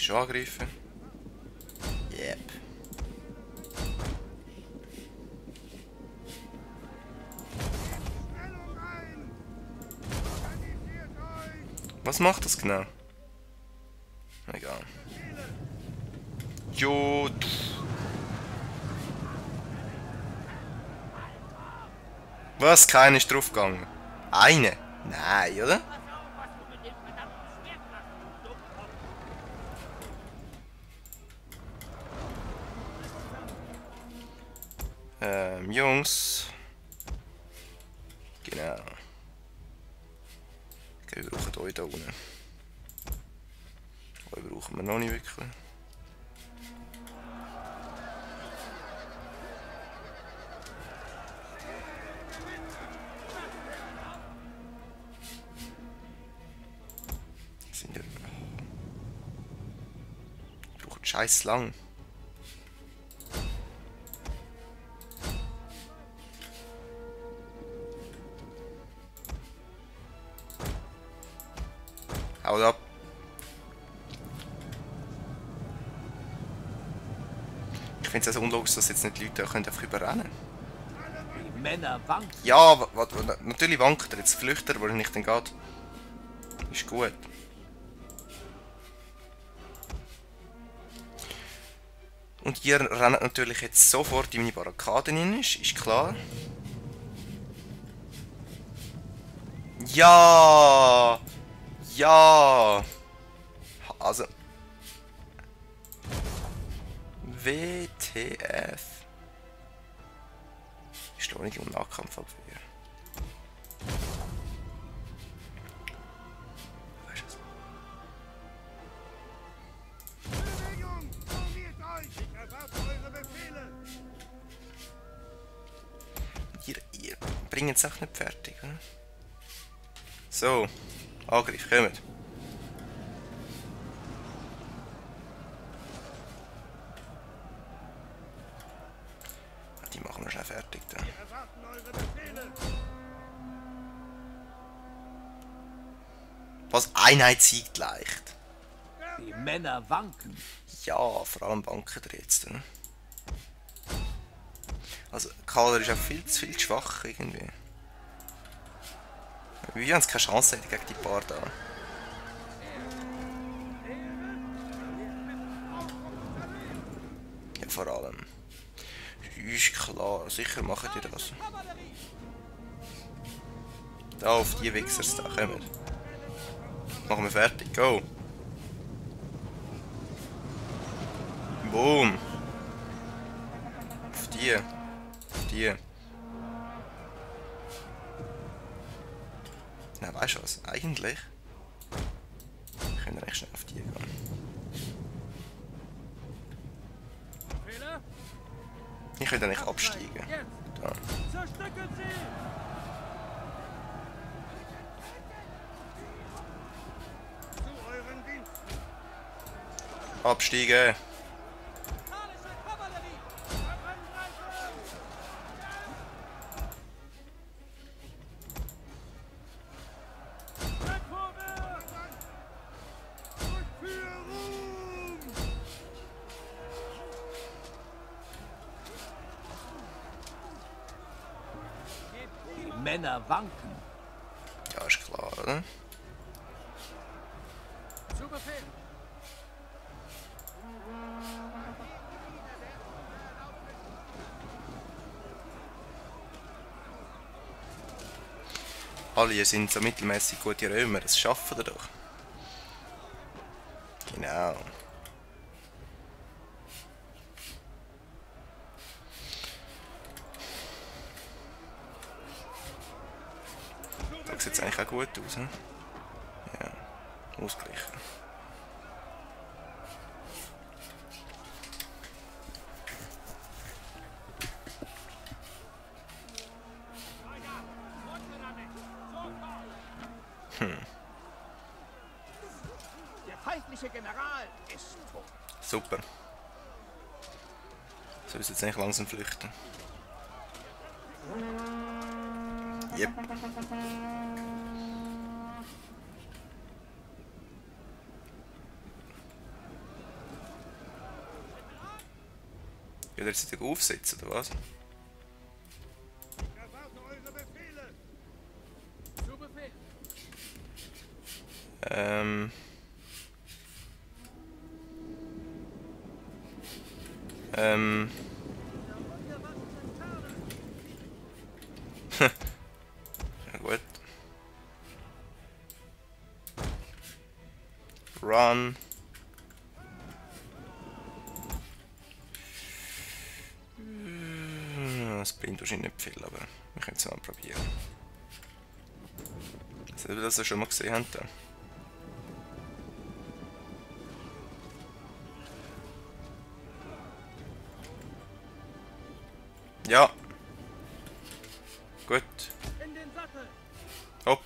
schon angreifen. Yep. Was macht das genau? Egal. Jo, du. Was? Keiner ist draufgegangen? Eine? Nein, oder? Jungs. Genau. Okay, wir brauchen euch da unten. Euch brauchen wir noch nicht wirklich. Sind ja... Ich brauche scheiß lang. Haut ab. Ich finde es also unlogisch, dass jetzt nicht die Leute einfach überrennen können. Die Männer wanken. Ja, natürlich wankt er. Jetzt flüchtet er, wo er nicht dann geht. Ist gut. Und ihr rennt natürlich jetzt sofort in meine Barrikaden rein, ist klar. Ja! Ja! Also... WTF? Ich stehe nicht im Nahkampfabwehr. Weißt du was? Ihr bringt es auch nicht fertig, oder? So, Angriff, kommt. Die machen wir schnell fertig dann. Was? Einheit siegt leicht. Die Männer wanken. Ja, vor allem wanken ihr jetzt. Ne? Also, Kader ist auch viel zu schwach irgendwie. Wir haben keine Chance gegen die paar da. Ja, vor allem. Ist klar, sicher machen die das. Da auf die Wichsers da, kommen. Machen wir fertig, go! Boom! Auf die. Auf die. Na, weißt du was? Eigentlich können wir recht schnell auf die gehen. Ich könnte eigentlich absteigen. Da. Absteigen! Die Männer wanken. Ja, ist klar, oder? Zu Befehl. Alle sind so mittelmäßig gute Römer, das schaffen wir doch. Genau. Da sieht es eigentlich auch gut aus, hm? Ja, ausgeglichen. Der feindliche General ist tot. Super. So ist jetzt eigentlich langsam flüchten. Yep. Will er jetzt wieder aufsetzen, oder was? Erwarten eure Befehle. Zu Befehl. Ja gut. Run. Das bringt wahrscheinlich nicht viel, aber wir können es mal probieren. Seht ihr das schon mal gesehen haben? Da? Ja. Gut. In den Sattel. Hopp.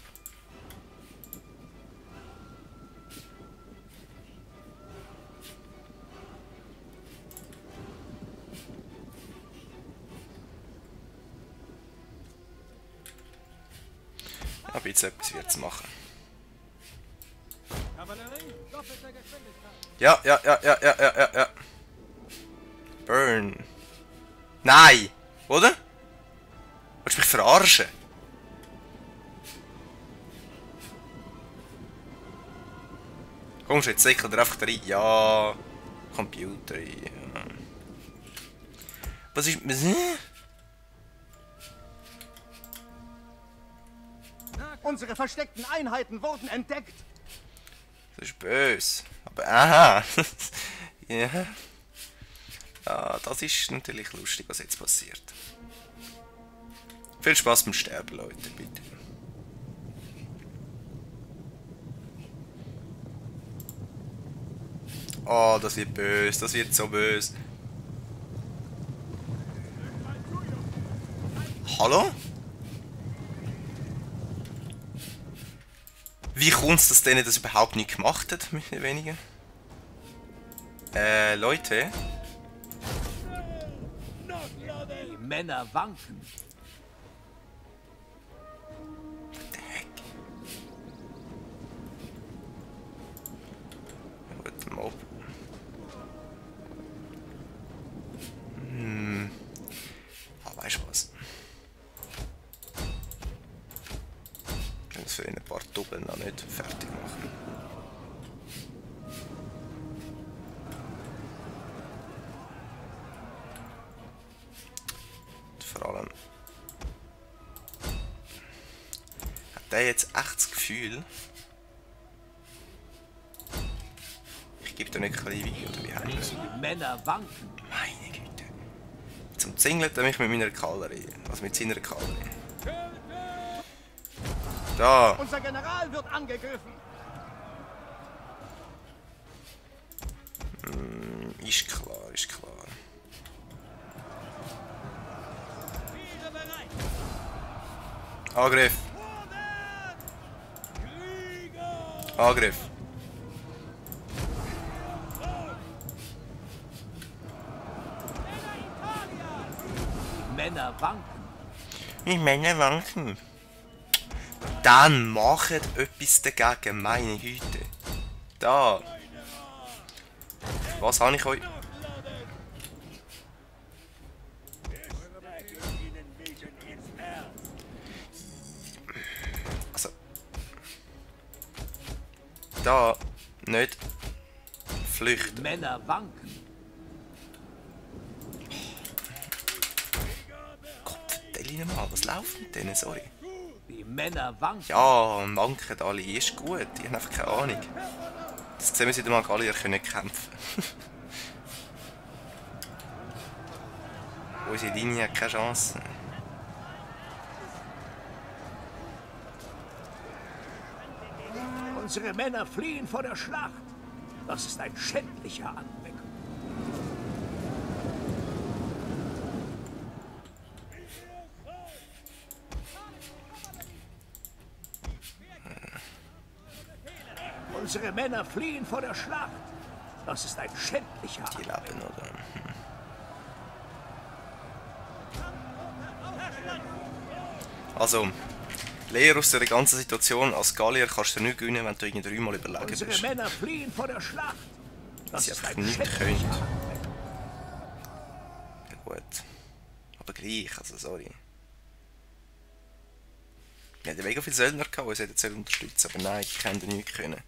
Ja, ein bisschen etwas wird es machen. Kavallerie, doppelte Geschwindigkeit. Ja. Burn. Nein! Oder? Willst du mich verarschen? Kommst du jetzt sicher einfach rein? Ja. Computer. Ja. Was ist. Unsere versteckten Einheiten wurden entdeckt. Das ist böse. Aber aha. Ja. Ja, das ist natürlich lustig, was jetzt passiert. Viel Spaß beim Sterben, Leute, bitte. Oh, das wird böse, das wird so böse. Hallo? Wie kommt es, dass denen das überhaupt nicht gemacht hat, mehr oder weniger? Leute? Die Männer wanken. What the heck? Gut, Mob. Ah, weißt du was? Ich kann das für ein paar Doppeln noch nicht fertig machen. Vor allem hat der jetzt echt das Gefühl, ich gebe da nicht ein bisschen Wein oder wie heißt Die Männer wanken. Meine Güte. Zum Zingelt er mich mit meiner Kavallerie. Also mit seiner Kavallerie. Da! Unser General wird angegriffen. Ist klar, ist klar. Angriff! Angriff! Die Männer wanken. Die Männer wanken. Dann macht etwas dagegen, meine Güte. Da! Was habe ich euch? Also. Da. Nicht. Flüchten. Männer wanken. Gott, vertell mal, was läuft mit denen? Sorry. Die Männer wanken. Ja, wanken alle, ist gut. Ich habe einfach keine Ahnung. Das sehen wir wieder mal, Gallier können nicht kämpfen. Unsere Linie hat keine Chance. Unsere Männer fliehen vor der Schlacht. Das ist ein schändlicher Anblick. Unsere Männer fliehen vor der Schlacht. Das ist ein schändlicher Die Anblick. leben, oder? Also, Lehr aus der ganzen Situation, als Gallier kannst du nicht gewinnen, wenn du irgendwie dreimal überlegen Unsere bist. Männer fliehen vor der Schlacht. Das Sie ist einfach ein nicht schändlicher können. Anblick. gut. Aber gleich, also sorry. Wir hatten mega viele Söldner gehabt, die uns hätten unterstützen, aber nein, die hätten nichts können.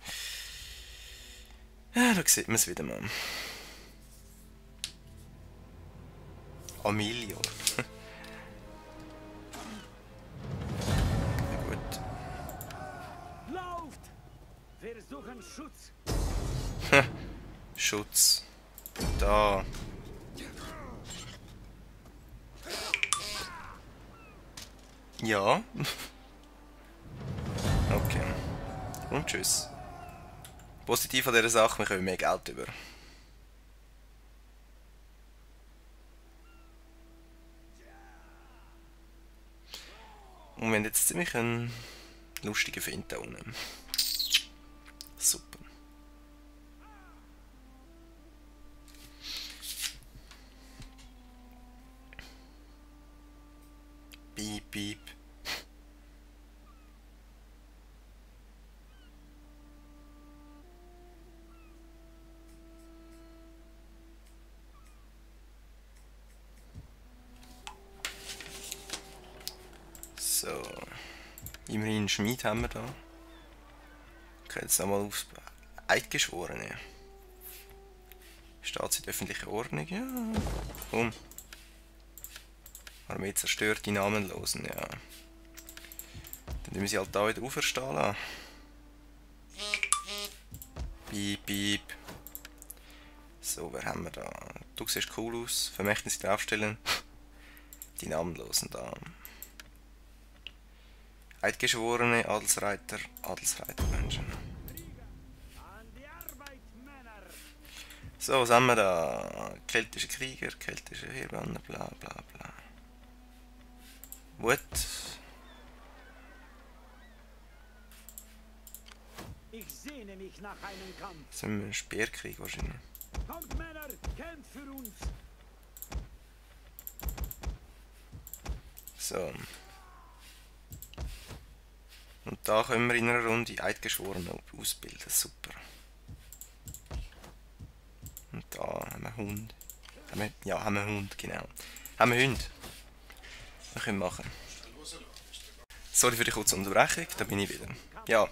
Ja, da sieht man es wieder mal. Amilio. Ja gut. Lauft! Wir suchen Schutz. Schutz. Da. Ja. Okay. Und tschüss. Positiv an dieser Sache, wir können mehr Geld über. Und wir haben jetzt ziemlich einen lustigen Find da unten. Super. Piep, piep. So. Immerhin einen Schmied haben wir da. Okay, jetzt nochmal aufs Eidgeschworene. Staatszeit öffentliche Ordnung, ja. Komm. Armee zerstört, die Namenlosen, ja. Dann müssen wir sie halt da wieder auferstehen lassen. Piep, piep. So, wer haben wir da? Du siehst cool aus. Vermächtnis draufstellen. Die Namenlosen da. Eidgeschworene, Adelsreiter, Adelsreitermenschen. So, was haben wir da? Keltische Krieger, keltische Heerbanner, bla bla bla. What? Ich sehne mich nach einem Kampf. Das sind wir ein Speerkrieg wahrscheinlich. Kommt Männer, kämpft für uns. So. Und da können wir in einer Runde Eidgeschworene ausbilden. Super. Und da haben wir einen Hund. Ja, haben wir einen Hund, genau. Haben wir Hunde. Wir können machen. Sorry für die kurze Unterbrechung, da bin ich wieder. Ja.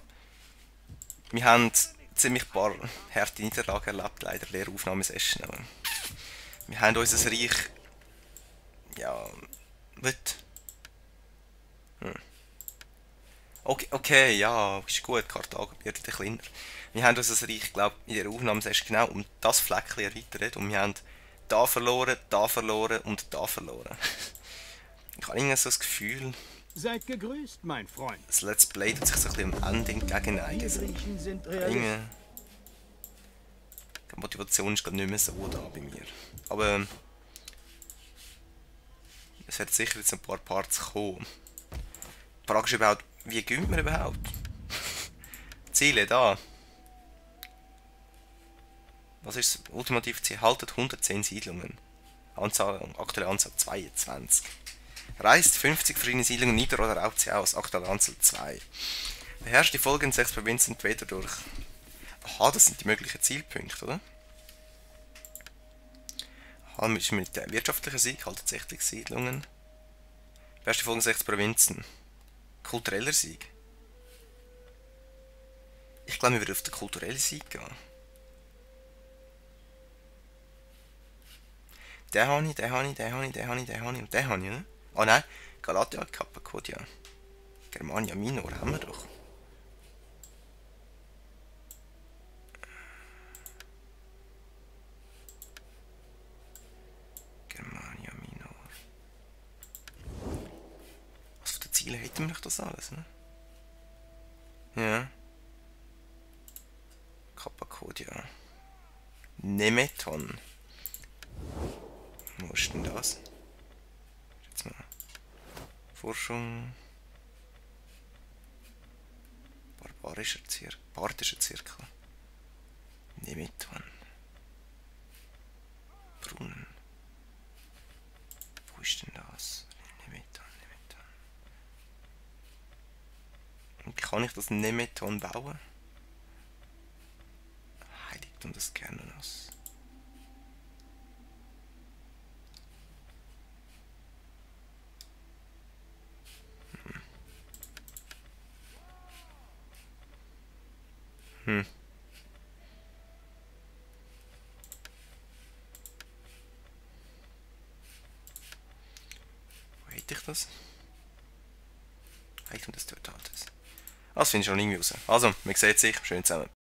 Wir haben ziemlich ein paar harte Niederlagen erlebt, leider in der Aufnahmesession. Aber wir haben unser Reich... Ja... Was? Okay, ja, ist gut, Karthago wird wieder kleiner. Wir haben unser Reich, glaube ich, in der Aufnahmesession genau um das Fleckchen erweitert und wir haben da verloren und da verloren. Ich habe irgendwie so das Gefühl, Seid gegrüßt, mein Freund. das Let's Play tut sich so ein bisschen am Ende entgegenneigen. Die Griechen sind Irgendwie... Die Motivation ist gerade nicht mehr so da bei mir. Aber... Es wird sicher jetzt ein paar Parts kommen. Die Frage ist überhaupt, wie gönnt man überhaupt? Ziele, da. Was ist das ultimative Ziel? Haltet 110 Siedlungen. Aktuelle Anzahl 22. Reist 50 verschiedene Siedlungen nieder oder raubt sie aus. Aktuelle Anzahl 2. Beherrscht die folgenden 6 Provinzen entweder durch... Aha, das sind die möglichen Zielpunkte, oder? Aha, mit der wirtschaftlichen Sieg, haltet 60 Siedlungen. Beherrscht die folgenden 6 Provinzen. Kultureller Sieg. Ich glaube, wir würden auf den kulturellen Sieg gehen. Den habe ich, den habe ich, den habe ich, den habe ich, den habe ich und den habe ich, oder? Ah nein, Galatia, Cappadocia. Germania Minor haben wir doch. Germania Minor. Was für die Ziele hätten wir doch das alles, ne? Ja. Cappadocia. Nemeton. Wo ist denn das? Jetzt mal. Forschung. Parthischer Zirkel. Nemeton. Brunnen. Wo ist denn das? Nemeton. Und kann ich das Nemeton bauen? Heiligtum des Kernos. Wo hätte ich das? Ich tue das dort halt. Das finde ich schon irgendwie raus. Also, man sieht sich. Schön zusammen.